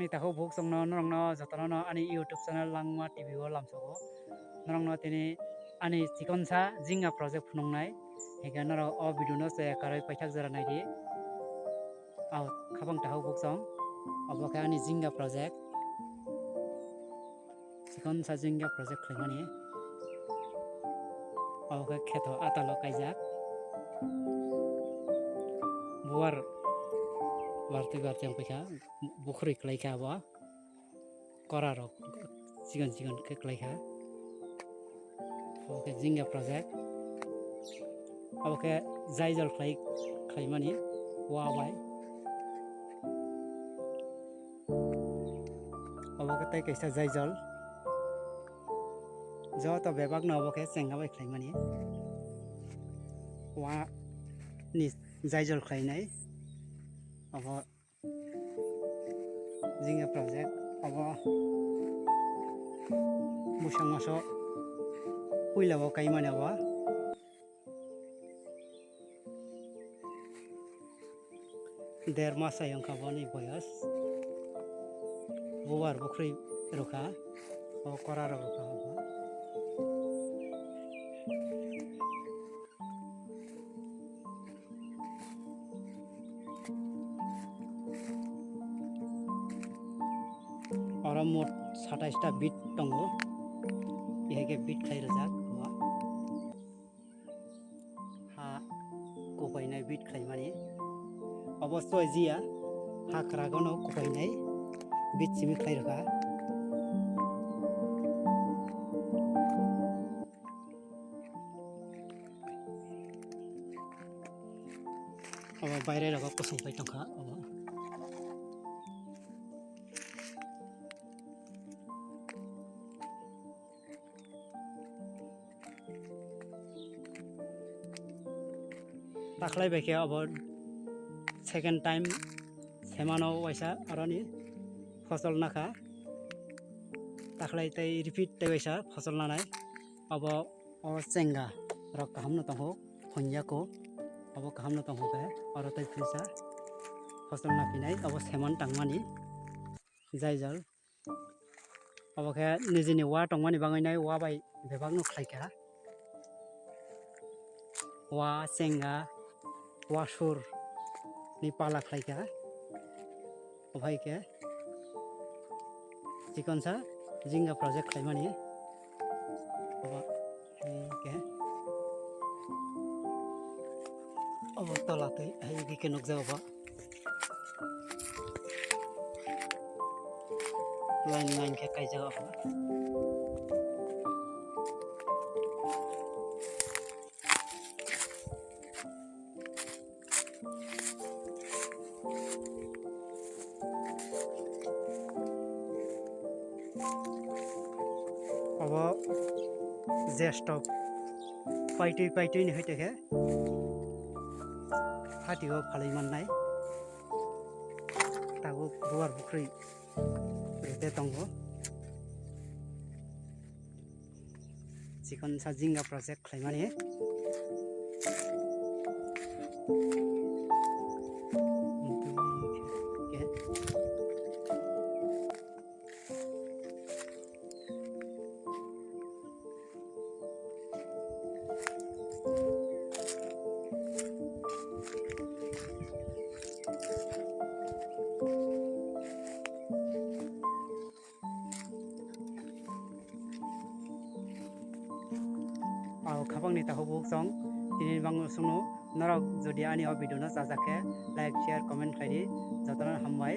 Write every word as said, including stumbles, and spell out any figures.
Takhuk bukhuk chwngno norokno jotono no ani YouTube channel Langma T V o lamsogo. Norokno tini ani chikonsa jinga project phunuknai. Hinkhe norok o video no chaya karwi paithak jora naidi. Au khabang takhuk bukhuk chwng. Obo khe ani jinga project. Chikonsa jinga project khlaimani. Obo khe kheto atalo kaijak. Buwar bartwi bartwi wng paikha. Bukhurwi khlaikha abo. Kora rok chikon chikon khe khlaikha. Obo khe jinga project. Obo khe jaijol khlai, khlaimani wa bai. Obo khe tei kaisa jaijol. Joto bebakno obo khe chenga bai khlaimani. Wa ni jaijol khlainai. Obo jinga project obo bwsang maso puila o kaimani obo. Der mas ayong kha boni boyos. Bubar bukhri rokha. O kora rok rokha. Oro mot satais ta bit tongo. Ihai khe bit khai rwjak. Ha kupainai bit khlaimani. Obo soi jiya ha kwragono kupainai bit simi khlai rwkha. Obo baire rogo kusung pai tongkha obo. Takhlai bai khe obo second time semano waisa aroni fosol nakha. Takhlai tei repeat tei waisa fosol nanai. Obo o chenga rok kaham no tongo, hunya ko. Obo kaham no tongo khe oro tei philsa fosol naphinai obo seman tangmani jaijal. Obo khe nijini wa tongmani bagwi nai wa bai bebak no khlai kha. Wa chenga, wa sur ni pala khlai kha. Obo hai khe chikonsa jinga project khlaimani. Obo hai khe obo tola twi hai khe nukjago bo. Line line khe kaijak o. Obo jesto paitwi paitwi ni hwite khe hati o phalwi mannai. Tabuk duar bukhri rwde tongo. Chikon sa jinga project khlaimani. Ang khabangni takhuk bukhuk chwng tini bangno swngo, norok jodi ani o video no chajak khe like, share, comment khlai di, jotono hambai.